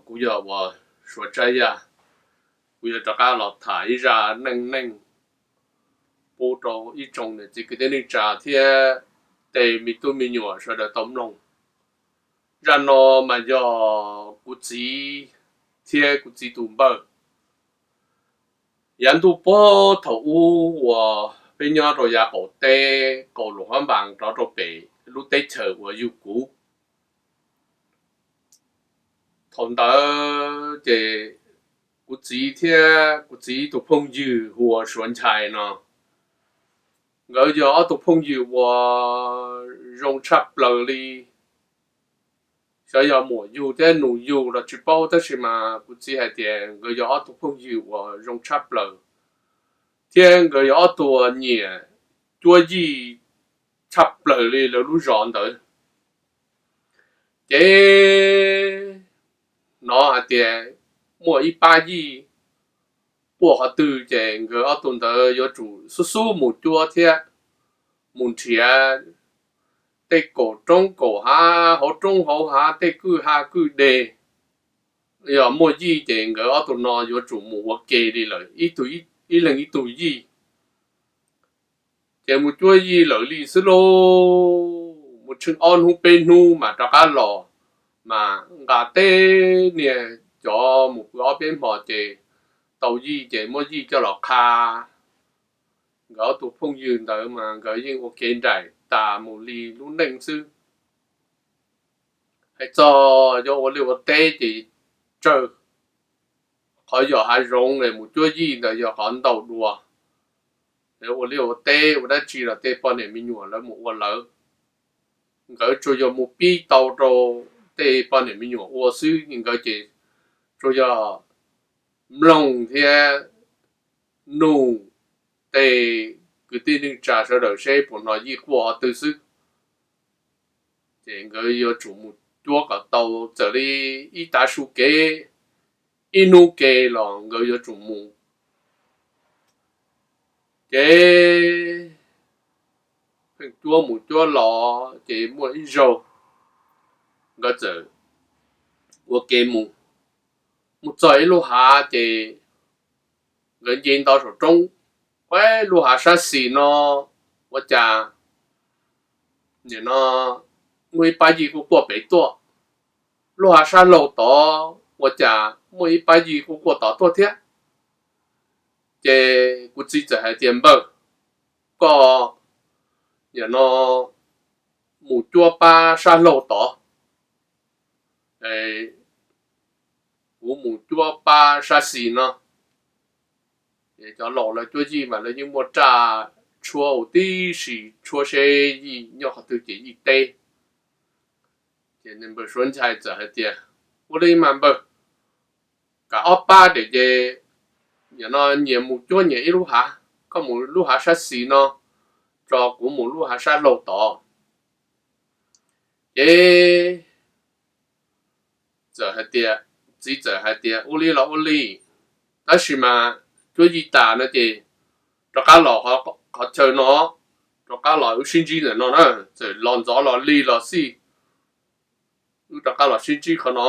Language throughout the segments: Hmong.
Kuv yog uas Suav Tsab Yaj, kuv yuav rov qab los tham ib zaj neej neej pub rau ib tsoom niam txiv kwv tij neej tsa thiab tej me tub me nyuam sawv daws tau mloog. Zaj no mas yog kuv txiv thiab kuv txiv tus npawg. Yav ntuj puag thaum ub uas peb nyob rau yav qaum teb qaum Luam Phab Npas rov rau pem lub teb chaws uas yug kuv, thaum ntawd ces kuv txiv thiab kuv txiv tus phooj ywg hu ua Suav Nchai no, nkawd yog ob tug phooj ywg uas zoo tshaj plaws li. Xyov yog muam yug thiab nus yug los tsis paub, tab sis mas kuv txiv hais tias nkawd yog ob tug phooj ywg uas zoo tshaj plaws, thiab nkawd yog ob tug nyiam cuab yij tshaj plaws li lawv lub zos ntawd. Ces hnov hais tias muaj ib pab yij quaj qhov twg ces nkawd ob tug ntawd yuav tsum xub xub mus cuab thiab mus nrhiav tej kaum roob kaum hav, hauv roob hauv hav, tej kwj ha kwj deg. Yog muaj yij ces nkawd ob tug no yuav tsum mus ua ke li lawm, ib tug ib leeg ib tug yij. Ces mus cuab yij lawm li xwb lauj, mus tsheej ob hnub peb hnub mas rov qab los, mas nqa tej niag cov mus pw ob peb hmo ces tau yij ces muab yij coj los qha. Nkawd ob tug phooj ywg ntawd mas nkawd yeej ua ke nraim tas mus li lub neej xwb. Hais txog yog ua liaj ua teb ces tsawg, qhov yog hav zoov es mus cuab yij ntawd yog qhov ntau dua. Ua liaj ua teb ua dab tsi los tej poj niam me nyuam lawv mus ua lawv, nkawd tsuas yog mus pib tau rau tej poj niam me nyuam ua xwb, nkawd ces tsuas yog mloog thiab nug tej kwv tij neej tsa sawv daws seb puas hnov yij quaj qhov twg xwb. Ces nkawd yuav tsum mus cuab kom tau, txawm li ib tav su kev, ib hnub ke los nkawd yuav tsum mus. Ces pheej cuab mus cuab los ces muaj ib zaug nkawd txawm ua ke mus, mus txog ib lub hav ces nkawd nce nto saum roob, ua lub hav sab xis no ua cas nim no muaj ib pab yij quaj quaj pem tuaj, lub hav sab laug tod ua cas muaj ib pab yij quaj quaj tod tuaj thiab. Ces kuv txiv txawm hais tias, Npawg, koj nim no mus cuab pab sab laug tod, kuv mus cuab pab sab xis no. Cov laus lawv cuab yij mas lawv yeej muaj raj tshuab huv tib si, tshuab seb yij nyob qhov twg ces yij teb. Ces nws npawg Suav Nchai txawm hais tias, Ua li mas npawg, kam ob pab tiam ces nim no nyias mus cuab nyias ib lub hav, koj mus lub hav sab xis no, tso kuv mus lub hav sab laug tod. Ces txawm hais tias, txiv txawm hais tias, Ua li los ua li, tab sis mas cuab yij tas no ces rov qab los qhov chaw no, rov qab los wb sib ntsib ntawm no na. Txawm los ntxov los lig los xij, wb rov qab los sib ntsib qhov no.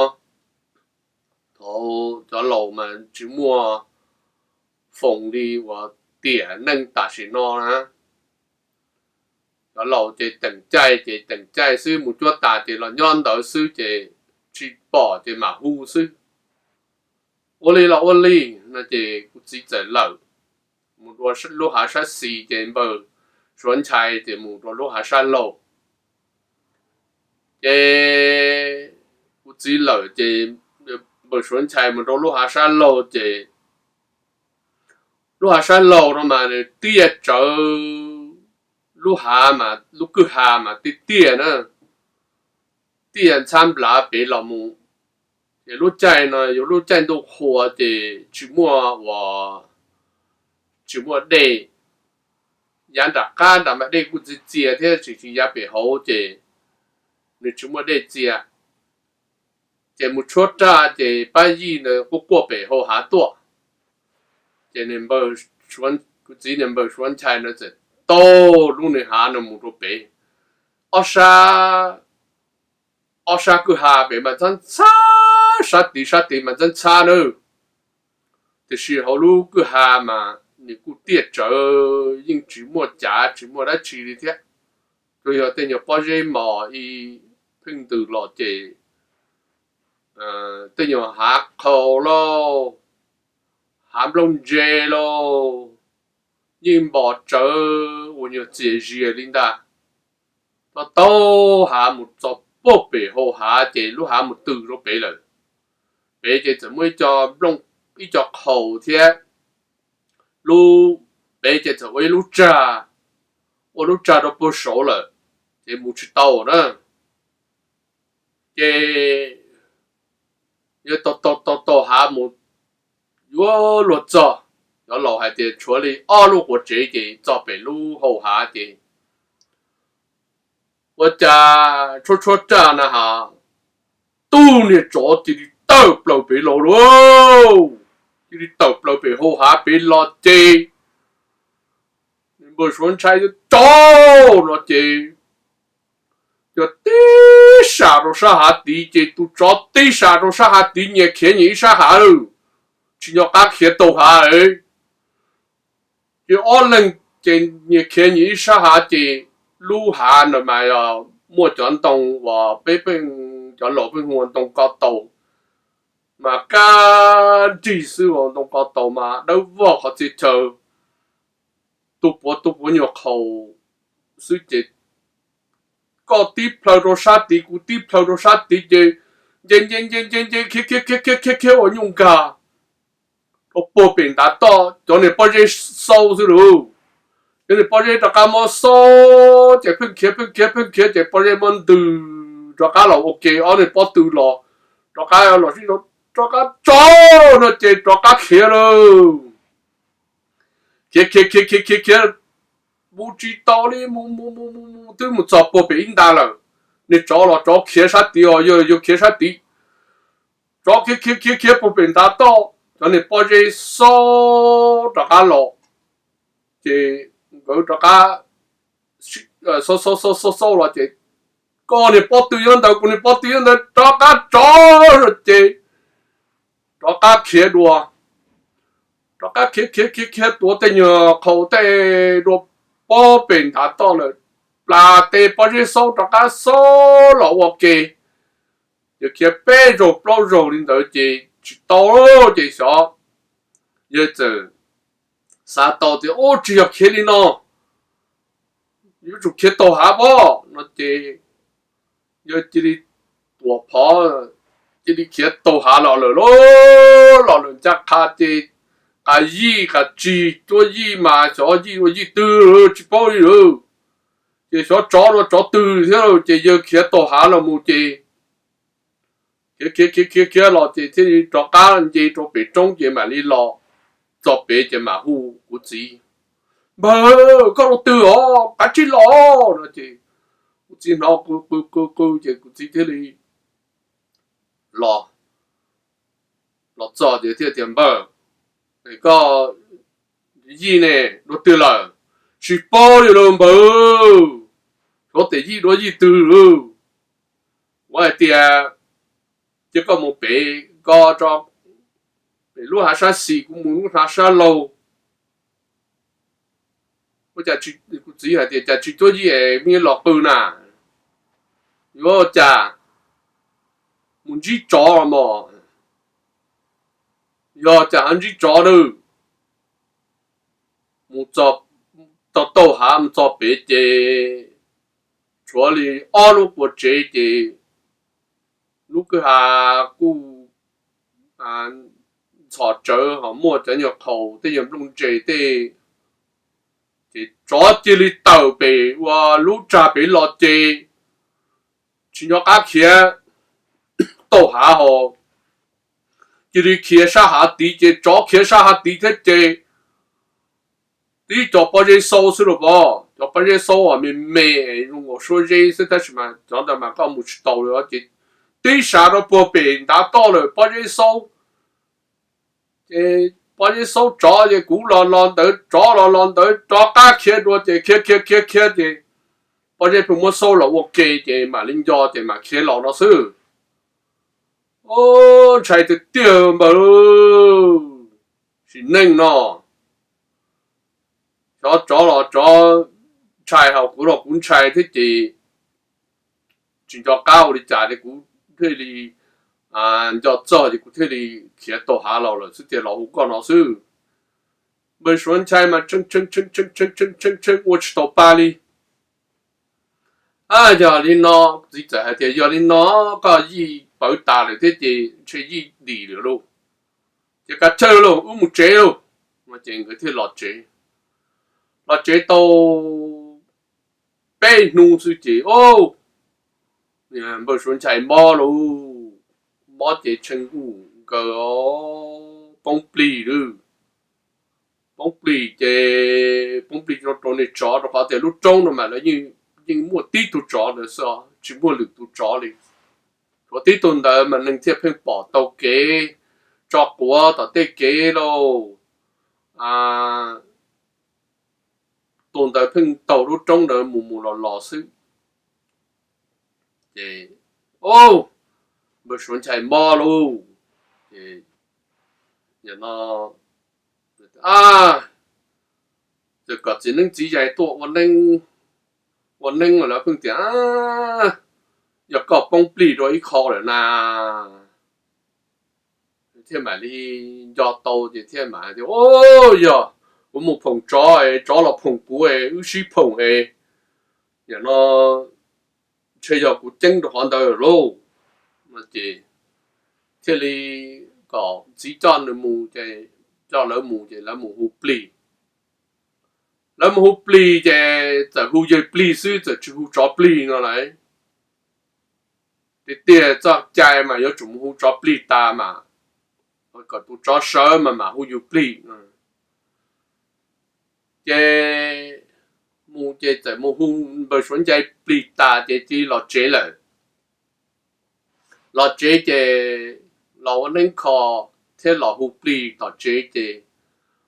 Thaum cov laus mas tsis muaj foos li uas tiam neej tam sim no na. Cov laus ces teem caij ces teem caij xwb, mus cuab tas ces los nyob ntawd xwb ces tsis pom ces mam hu xwb. Ua li los ua li no ces kuv txiv txawm lawm mus rau lub hav sab xis, ces npawg Suav Nchai ces mus rau lub hav sab laug. Ces kuv txiv lawm ces npawg Suav Nchai mus rau lub hav sab laug ces lub hav sab laug no mas nws tiaj tsawv, lub hav mas lub kwj ha mas tiaj tiaj na, tiaj ntxhab nplav pem los mus. Ces lub caij no yog lub caij ntuj qhua ces tsis muaj uas, tsis muaj dej. Yav nram qab nram mas dej kuj txias txias thiab, tsis tsis yav pem hauv ces nws tsis muaj dej txias. Ces mus tshuab raj ces pab yij ntawd quaj quaj pem hauv hav tuaj. Ces nws npawg, kuv txiv nws npawg Suav Nchai no txawm taug lub nws hav no mus rau pem, ob sab, ob sab kwj ha pem mas ntxhab ntxhab sab tid, sab tid mas ntxhab ntxhab nawb. Tiam sis hauv lub kwj ha mas nws kuj tiaj tsawv, yeej tsis muaj cav tsis muaj dab tsi li thiab. Tsuas yog tej nyuag pob zeb mos ib pheej ntws los ces tej nyuag hav qhaus lauj, hav nplooj ntse lauj, yeej npos tsawv uas nyuag txias zias li ntag. Tau tau hav mus txog puag pem hau hav ces lub hav mus tw rau pem lawm. Pem ces txawm muaj ib co qhaus thiab, lub, pem ces txawm ua ib lub tsag, ua lub tsag rau puag saud lawm, ces mus tsis tau na. Ces yog tau tau tau hav mus yuav luag txog, cov laus hais tias tshuav li ob lub quav tsev ces txog pem lub hau hav ces ua cas tshuab tshuab raj na has, tub niag tsov cia li tawm plaws pem los lauj, cia li tawm plaws pem hau hav pem los ces npawg Suav ntshai, tsov no ces yog tib sas rau sab hav tid ces tus tsov tib sas rau sab hav tid nyias khiav nyias ib sab hav lawm, tsis nco qab khiav taug hav. Ces ob leeg ces nyias khiav nyias ib sab hav ces lub hav ntawd mas yog muaj cov ntoo uas peb pheej, cov laus pheej hu ua ntoo ko taus, mas kab nrig xwb, ntoo ko taus mas dawb vog qhov txhia chaw, tu puav tu puav nyuag qhaus xwb ces koj tib plhaw rau sab tid kuv tib plhaw rau sab tid ces nce nce nce nce nce khiav khiav khiav khiav khiav ua nyuj nkag rau puag pem ntav toj, cov niag pob zeb xaub xwb lauj. Cov niag pob zeb rov qab muab xaub ces pheej khiav pheej khiav pheej khiav ces pob zeb muab ntws rov qab los ua ke, ob niag pob tw los rov qab los sib rov qab tsov no ces rov qab khiav lawm. Khiav khiav khiav khiav khiav khiav, mus tsis tau li, mus mus mus mus mus twb mus txog puag pem ib nta lawm. Niag tsov los tsov khiav sab tid os, yawg yawg khiav sab tid. Tsov khiav khiav khiav khiav puag pem ntav toj, cov niag pob zeb xaub rov qab los, ces nkawd rov qab xaub xaub xaub xaub los ces koj niag pob tw nyob ntawd, kuv niag pob tw nyob ntawd, rov qab tsov ces rov qab khiav dua, rov qab khiav khiav khiav khiav tuav tej nyuag qhaus tej dua puag pem ntav toj lawm, plas tes pob zeb xaub rov qab xaub los ua ke. Ces khiav peb zaug plaub zaug li ntawd ces tsis tau ces xyov, yawg txawm xav tau tias ub tsis yog khiav li no, yuav tsum khiav taug hav pob no ces yawg cia li tuam phov, cia li khiav taug hav los lawm lauj. Los lawm ncaj qha ces qas yij qas tsig cuab yij mas xyov yij dua yij twg tsis paub li lawm. Ces xyov tsov dua tsov twg thiab lauj, ces yawg khiav taug hav los mus ces khiav khiav khiav khiav khiav los ces thiaj li rov qab nce rau pem roob ces mam li los txog pem ces mam hu kuv txiv, npawg, koj dua twg os, kav tsij los no ces kuv txiv hnov qw qw qw qw ces kuv txiv thiaj li los, los txog ces thiaj tias npawg, koj yij ne dua twg lawm? Tsis paub li lauj npawg, xyov tias yij dua yij twg lauj. Kuv hais tias cia koj mus pem ko, pem lub hav sab xis, kuv mus lub hav sab laug. Ua cas, kuv txiv hais tias cas tsis cuab yij es me los qw na, yuav cas mus ntsib tsov mos, yog cas ho ntsib tsov na. Mus txog, tau taug hav mus txog pem ces tshuav li ob lub qua tsev ces lub kwj ha kuj ntxhov tsawv ho muaj cov nyuag qhaus tej nyuag nplooj ntse tej, ces tsov cia li tawm pem ua lub tsag pem los ces tsis nco qab khiav taug hav ho cia li khiav sab hav tid ces tsov khiav sab hav tid thiab ces tib co pob zeb xaub xwb los pom, cov pob zeb xaub me me zoo nkaus suab zeb xwb tab sis mas cov ntawd mas koj mus tsis tau li ces tib sas rau puag pem ntav toj lawm pob zeb xaub. Ces pob zeb xaub tsov ces kuv los los ntawd, tsov los los ntawd, rov qab khiav dua ces khiav khiav khiav khiav ces pob zeb pheej muab xaub los ua ke ces mam li nco ces mam khiav los no xwb. Ob, ntshai tiag tiag npawg lauj, sim neej no xyov tsov los tsov ntshai, ho kuv los kuv ntshai thiab ces tsis nco qab ua li cas li, kuv thiaj li nco txog ces kuv thiaj li khiav tau hav los lawm xwb, ces los hu koj no xwb. Npawg Suav Nchai mas tshee tshee tshee tshee tshee tshee tshee ua tsis tau pa li. Yog li no, txiv txawm hais tias yog li no koj yij pawv tas lawm thiab ces ntshe yij dim lawm lauj, ces kav tsij lauj, wb mus tsev lauj. Ces nkawd thiaj los tsev. Los tsev tau peb hnub xwb ces, o, npawg Suav Nchai mob lauj, mob ces tshee ub nkawd poob plig lawm. Poob plig ces poob plig rau niag tsov, rau qhov tias lub roob no mas lawv yeej muaj tib tug tsov ntawd xwb, tsis muaj lwm tus tsov li. Tshuav tib tug ntawd mas neeg thiaj pheej pom tau kev tso quav tom tej kev lauj. Tus ntawd pheej taug lub roob ntawd mus mus los los xwb. Ces, o, npawg Suav Nchai mob lauj. Ces, no, txawm kom txiv neeb txiv yaig tuaj ua neeb, ua neeb los lawv pheej tias, yog koj poob plig dua ib qho lawm na. Thiaj mam li nco tau ces thiaj mam tias, o, yog kuv mus phoom tsov es tsov los phoom kuv es wb sib phoom es, yam no ntshe yog kuv ceeb rau qhov ntawd lauj. Ces thiaj li kom txiv coj nws mus ces, coj lawv mus ces lawv mus hu plig. Lawv mus hu plig ces txawm hu yawg plig xwb, txawm tsis hu tsov plig no lawm. Tiag tiag txoj cai mas yuav tsum mus hu tsov plig tas mas, kom tus tsov sawv mas mam hu yus plig. Ces mus ces txawm mus hu npawg Suav Nchai plig tas ces cia li los tsev lawm. Los tsev ces los ua neeb kho thiab los hu plig tom tsev ces,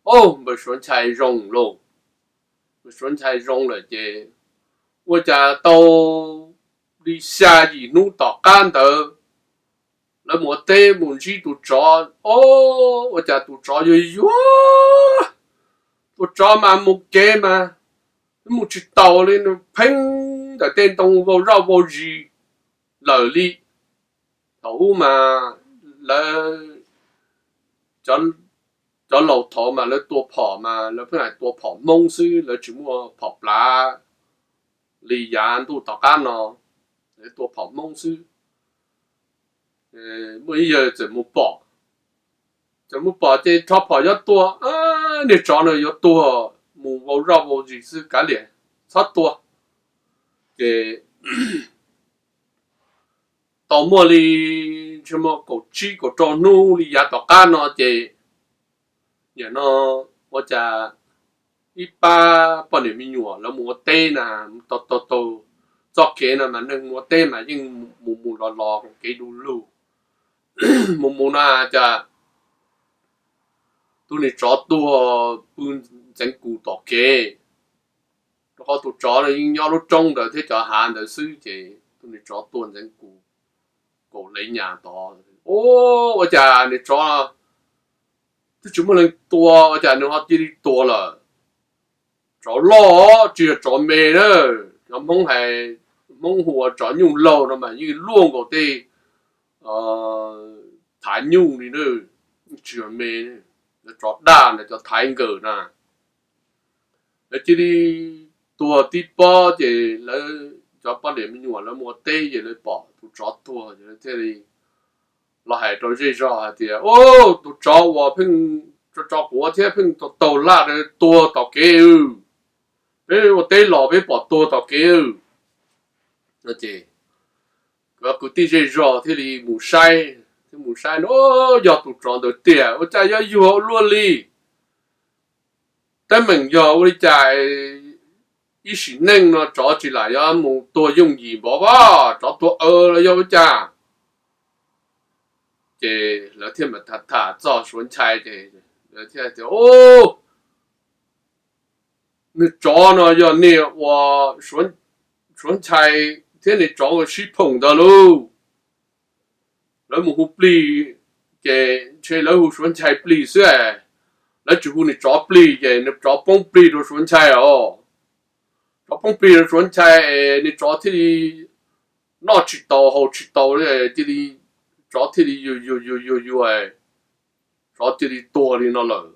o, npawg Suav Nchai zoo lauj. Npawg Suav Nchai zoo lawm ces ua cas tau li xya yim hnub tom qab ntawd lawv mus ua teb mus ntsib tus tsov, o, ua cas tus tsov yuag yuag, tus tsov mas mus kev mas mus tsis taus li, nws pheej ntawm tej ntoo vau zoj vau zis lawm li. Thaum ub mas lawv, cov laus thaud mas lawv tua phom mas lawv pheej hais tua phom Hmoob xwb, lawv tsis muaj phom plav li yav ntuj tom qab no, lawv tua phom Hmoob xwb. Muaj ib yawg txawm mus pom, txawm mus pom ces rho phom yuav tua, niag tsov no yuav tuag mus vau zoj vau zis xwb, kav liam, txhob tua. Ces tau muaj li ntshe muaj kaum tsib kaum rau hnub li yav tom qab no ces, nim no ua cas ib pab poj niam me nyuam lawv mus ua teb na, taug taug taug txoj kev no mas neeg mus ua teb mas yeej mus mus los los kev du lug. Mus mus na cas tus niag tsov tuag pw ntxeev kus tom kev, rau qhov tus tsov no yeej nyob lub roob ntawd thiab cov hav ntawd xwb ces tus niag tsov tuag ntxeev kus kaum hli nyas tod. Ua cas niag tsov twb tsis muaj leej tua ua cas nws ho cia li tuag lawm? Tsov loj tsis yog tsov me na, cov Hmoob hais, Hmoob hu ua tsov nyuj laug no mas yeej luaj nkaus tej thav nyuj li na, tsis yog me, tsov daj na, cov thaiv nkawm na. Lawv cia li tuag tib pob ces lawv cov poj niam me nyuam lawv mus ua teb ces lawv pom tus tsov tuag ces lawv thiaj li los hais rau zej zog hais tias, tus tsov uas pheej tso tso quav thiab pheej taug taug laj tuag tom kev, peb ua teb los peb pom tuag tom kev. Ces cov kwv tij zej zog thiaj li mus saib, thiaj mus saib no, yog tus tsov ntawd tiag, ua cas yuav yuag ua luaj li? Teeb meem yog ua li cas ib sim neej no tsov tsis lam yuav mus tuag yooj yim npaum, tsov tuag aw los yog ua cas? Ces lawv thiaj mam tham tham txog Suav Nchai ces lawv thiaj tias, nws tsov no yog niag uas Suav Nchai thiab niag tsov uas sib phoom ntawd lauj. Lawv mus hu plig, ces ntshe lawv hu Suav Nchai plig xwb. Lawv tsis hu nws tsov plig ces nws tsov poob plig rau Suav Nchai os. Tsov poob plig rau Suav Nchai, nws tsov thiaj li noj tsis tau haus tsis tau, cia li, tsov thiaj li yuag yuag yuag yuag yuag, tsov cia li tuag li no lawm.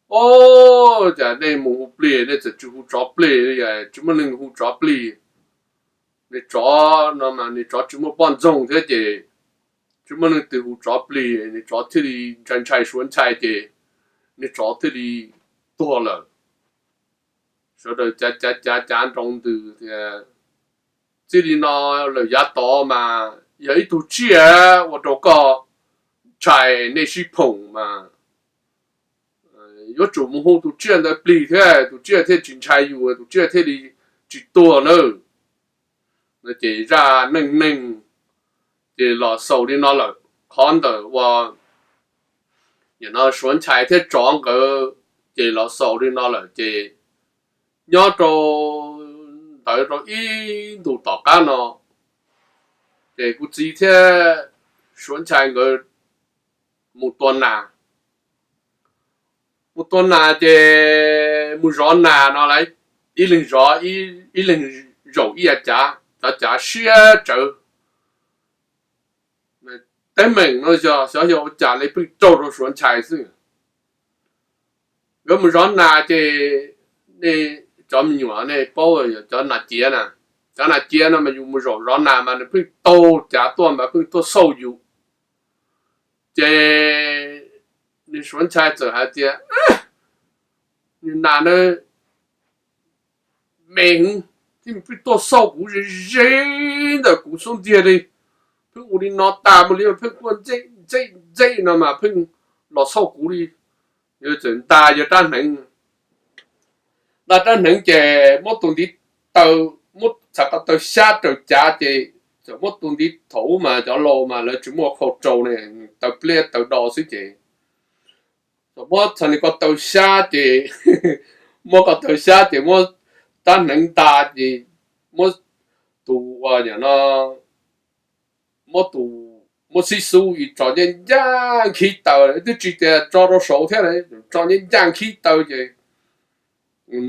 Os, cas nej mus hu plig nej txawm tsis hu tsov plig li, tsis muaj neeg hu tsov plig. Nws tsov no mas nws tsov tsis muaj poj ntxoog thiab ces tsis muaj neeg twg hu tsov plig, nws tsov thiaj li ntshai ntshai Suav Nchai ces nws tsov thiaj li tuag lawm. Sawv daws cav cav cav cav nroo ntws tias, txij li no lawm yav tod mas yog ib tug tsiaj ua rau koj ntshai nej sib phoom mas yuav tsum mus hu tus tsiaj ntawd plig thiab tus tsiaj thiaj tsis ntshai yus, tus tsiaj thiaj li tsis tuag nawb. No ces zaj neej neeg ces los xaus li no lawm. Qhov ntawm uas nim no Suav Nchai thiab tsov nkawd ces los xaus li no lawm ces nyob rau ntawd rau ib ntus tom qab no ces kuv txiv thiab Suav Nchai nkawd mus tua nas. Mus tua nas ces mus zov nas no las, ib leeg zov, ib leeg zaum ib yav cav, cov cav siab tsawv. Teeb meem no yog xyov yog ua cas li pheej raug rau Suav Nchai xwb. Nkawd mus zov nas ces nej cov me nyuam nej paub yog cov nas ciav na, cov nas ciav no mas yus mus zaum zov nas mas nws pheej taug cav tuaj mas pheej tuaj xauj yus. Ces nws Suav Nchai txawm hais tias, nws nas na me heev thiab pheej tuaj xauj kuv ze ze ntawm kuv xub ntiag li, pheej ua li no tas mus li, pheej tuaj ntxej ntxej ntxej no mas pheej los xauj kuv li. Yawg txawm nta yawg rab hneev, nta rab hneev ces muab tus ntiv taw, muab txhais ko taw xyab raws cav ces txawm muab tus ntiv, thaum ub mas cov laus mas lawv tsis muaj qhau rau ne, taw pliab taw do xwb ces txawm muab txhais ko taw xyab ces muab ko taw xyab ces muab rab hneev nta ces muab tus uas no, muab tus, muab xib xub tso ncaj ncaj nkhib taw, twb tsis tias tso rau saud thiab, tso ncaj ncaj nkhib taw ces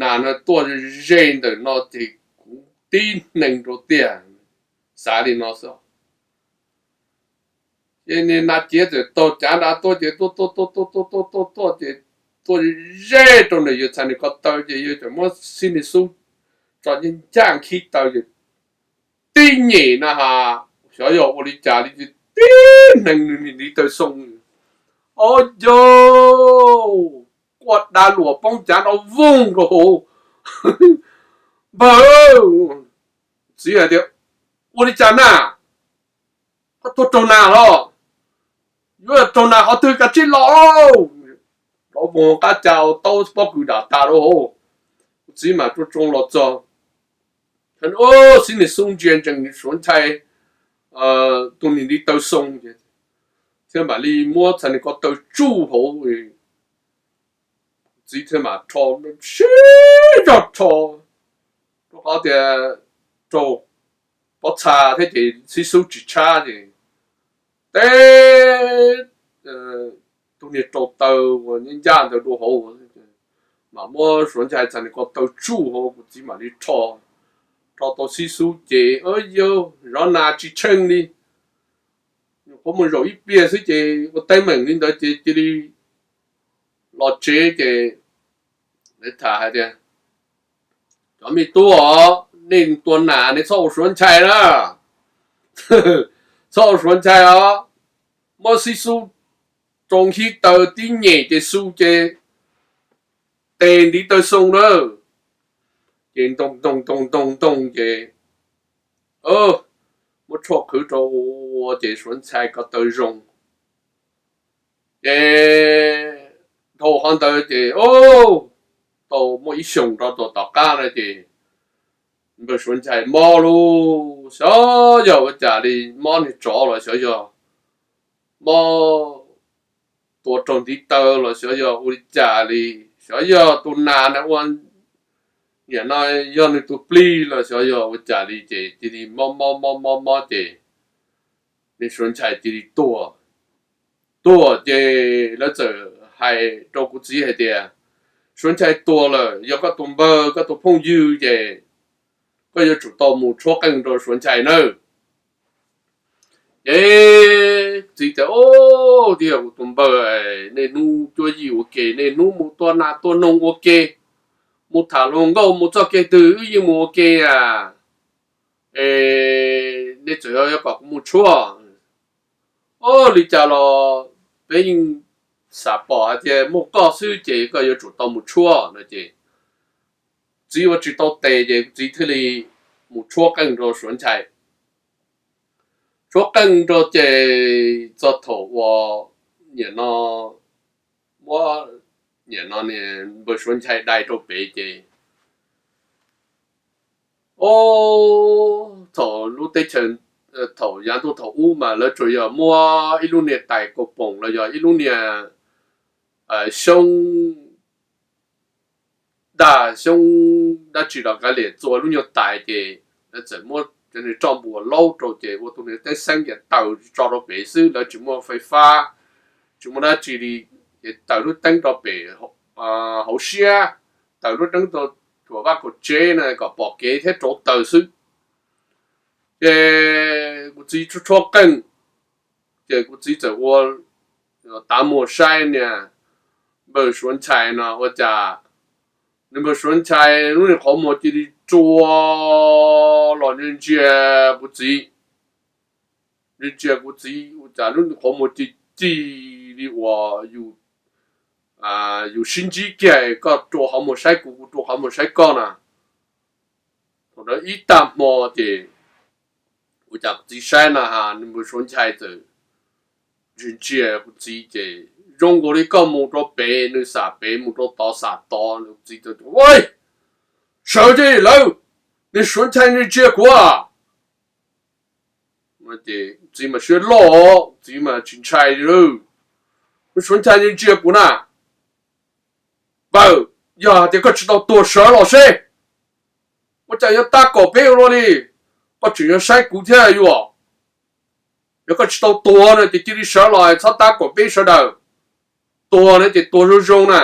nas no tuaj ze ntawm no ces kuv tib hneev rau tiag, xav li no xwb. Ces niag nas ciav txawm taug cav nrad tuaj ces tuaj tuaj tuaj tuaj tuaj tuaj tuaj tuaj ces tuaj ze rau ntawm yawg txhais niag ko taw ces yawg txawm muab xib niag xub tso ncaj ncaj nkhib taw ces tib nyem na has, xyov yog ua li cas li ces tib hneev nws niag ntiv taw xoo, o yog, quaj dab luam poob cav nrov voog rau hauv. Npawg, txiv hais tias, ua li cas na, koj tuaj raug nas los? Yuav raug nas qhov twg kav tsij los. Nrov voog qab cav taub pob kws dam tas rau hauv. Kuv txiv mam tsoo tsoo los txog, xib niag xub ntsia ntsees Suav Nchai tus niag ntiv taw xoo, thiab mam li muab txhais niag ko taw tsuj hauv. Kuv txiv thiaj mam rho siab zog rho, rau qhov tias raug pob txha thiab ces xib xub tsis tshab ces teb tus niag rau taw uas ncaj ncaj ntawd dua hauv, mam muab Suav Nchai txhais niag ko taw tsuj hauv, kuv txiv mam li rho, rho tau xib xub ces yog zov nas tsis tsheej li. Nyuam qhuav mus zaum ib pliag xwb ces ua teeb meem li ntawd ces cia li los tsev ces lawv tham hais tias, cov me tub os, nej tua nas nej txhob ua Suav Nchai na, txhob ua Suav Nchai os. Muab xib xub rau nkhib taw tib nyem ces xu ces tes ntiv taw xoo na. Ces ntoo ntoo ntoo ntoo ntoo ces muab tshuaj qhwv rau ua ces Suav Nchai ko taw zoo. Ces dhau qhov ntawd ces tau muaj ib xyoos rau tom tom qab na ces npawg Suav Nchai mob lauj, xyov yog ua cas li, mob niag tsov los xyov yog mob tua raug ntiv taw los xyov yog ua li cas li, xyov yog tus nas na ua, niam no yog nws tus plig los xyov yog ua cas li ces cia li mob mob mob mob mob ces Niag Suav Nchai cia li tuag. Tuag ces lawv txawm hais rau kuv txiv hais tias, Suav Nchai tuag lawm, yog koj tus npawg koj tus phooj ywg ces koj yuav tsum tau mus tshuab qeej rau Suav Nchai nawb. Ces txiv tias, Au, twb yog kuv tus npawg, niaj hnub cuab yig ua ke, niaj hnub mus tua nas tua noog ua ke, mus tham hluas nkauj mus txoj kev twg wb yeej mus ua ke a. Es nej txawm yog kom kuv mus tshuab. Au, li cas los peb yeej xav pom hais tias muaj koj xwb ces koj yuav tsum tau mus tshuab no ces txiv ua tsis tau tes ces txiv thiaj li mus tshuab qeej rau Suav Nchai. Tshuab qeej rau ces txog thaum uas nim no muab nim no npawg Suav Nchai dai rau pem ces, o, thaum lub teb chaws, thaum yav ntuj thaum ub mas lawv tsuas yog muab ib lub niag tais kaus poom los yog ib lub niag xyoob dag xyoob dab tsi los kav liam txua lub nyuag tais ces lawv txawm muab cov niag roj npua laub rau ces ua tus niag teeb xeeb ces taws tso rau pem xwb, lawv tsis muaj fais fab, tsis muaj dab tsi li. Ces taws lub teeb rau pem hauv siab, taws lub teeb rau vaj kaum tsev na kom pom kev thiab rauv taws xwb. Ces kuv txiv tshuab tshuab qeej, ces kuv txiv txawm ua tav muag saib niag npawg Suav Nchai no ua cas nws npawg Suav Nchai lub niag qhov muag cia li rua los ntsia ntsia kuv txiv, ntsia ntsia kuv txiv ua cas lub niag qhov muag ci ci li uas yus sib ntsib kiag, koj rua qhov muag saib kuv, kuv rua qhov muag saib koj na. Thaum ntawd ib tag hmo ces ua cas kuv txiv saib na has nws npawg Suav Nchai txawm ntsia ntsia kuv txiv ces zoo nkaus li koj mus rau pem nws xam pem, mus rau tod xam tod, kuv txiv txawm tias, Ua, sawv thiab lawm, niag Suav Nchai ntsia ntsia kuv a. Ces kuv txiv mas siab loj, kuv txiv mas tsis ntshai li. Niag Suav Nchai ntsia ntsia kuv na. Npawg, yog hais tias koj tsis tau tuag sawv los seb. Ua cas yuav tab kaum peb ua luaj li? Koj tseem yuav saib kuv thiab yuav. Yog koj tsis tau tuag no ces cia li sawv los txhob tab kaum peb sawv daws. Tuag no ces tuag zoo zoo na.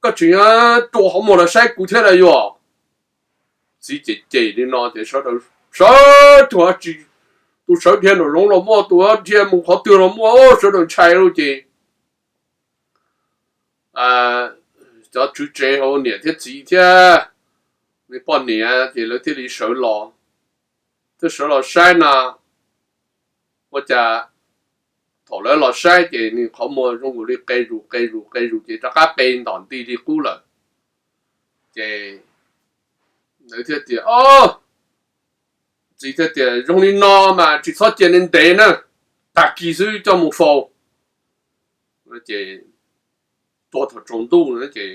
Koj tseem yuav rua qhov muag los saib kuv thiab na yuav. Txiv cem cem li no ces sawv daws sawv, tus, tus sawv dhia nraum zoov los muaj, tus dhia mus qhov twg los muaj, sawv daws ntshai lawm ces cov tswv tsev hauv niam thiab txiv thiab nws poj niam ces lawv thiaj li sawv los, thiaj sawv los saib na. Ua cas thaum lawv los saib ces nws qhov muag zoo nkaus li qe zus qe zus qe zus ces rov qab qe ntom nti li qub lawm. Ces lawv thiaj tias, O, txiv thiaj tias, Zoo li no mas tsis txhob cia ntev ntev na, tag kis xwb coj mus faus. Ces tua thaum tsaus ntuj ces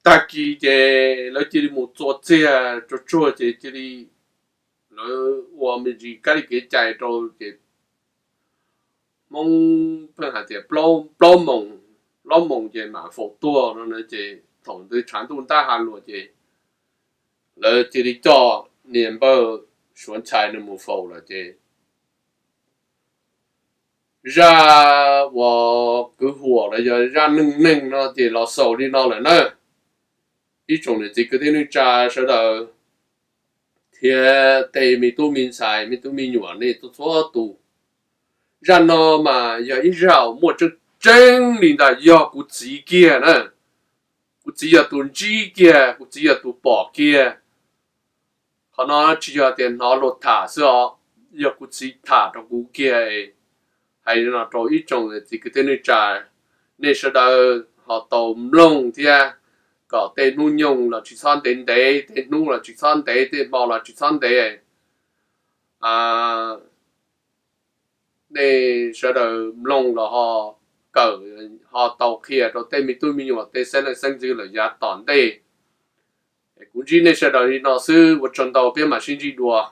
tag kis ces lawv cia li mus txua txiag tsuag tsuag ces cia li lawv ua me ntsis kab li kev cai rau ces Hmoob pheej hais tias plaub moos, plaub moos ces mam faus tuag no ces thaum ntawd tshav ntuj ntab ha luas ces lawv cia li coj niag npawg Suav Nchai no mus faus lawm ces zaj uas kwv huam los yog zaj neeg neeg no ces los xaus li no lawm na. Ib tsoom niam txiv kwv tij neej tsa sawv daws thiab tej me tub me ntxhais me tub me nyuam nej txhua txhua tus, zaj no mas yog ib zaj uas muaj tseeb tseeb li ntawd, yog kuv txiv kiag na. Kuv txiv yog tus ntsib kiag, kuv txiv yog tus pom kiag. Qhov no tsis yog tias hnov luag tham xwb os, yog kuv txiv tham rau kuv kiag. Hais no rau ib tsoom txiv kwv tij neej tsa, nej sawv daws ho tau mloog thiab, kom tej hnub nyoog los tsis txhob ntev ntev, tej hnub los tsis txhob ntev, tej hmo los tsis txhob ntev. Nej sawv daws mloog los ho kawm, ho tau qhia rau tej me tub me nyuam tej xeeb leej xeeb ntxwv lawm yav tom ntej. Kuv ntsib nej sawv daws li no xwb, ua tsaug ntau, peb mam sib ntsib dua.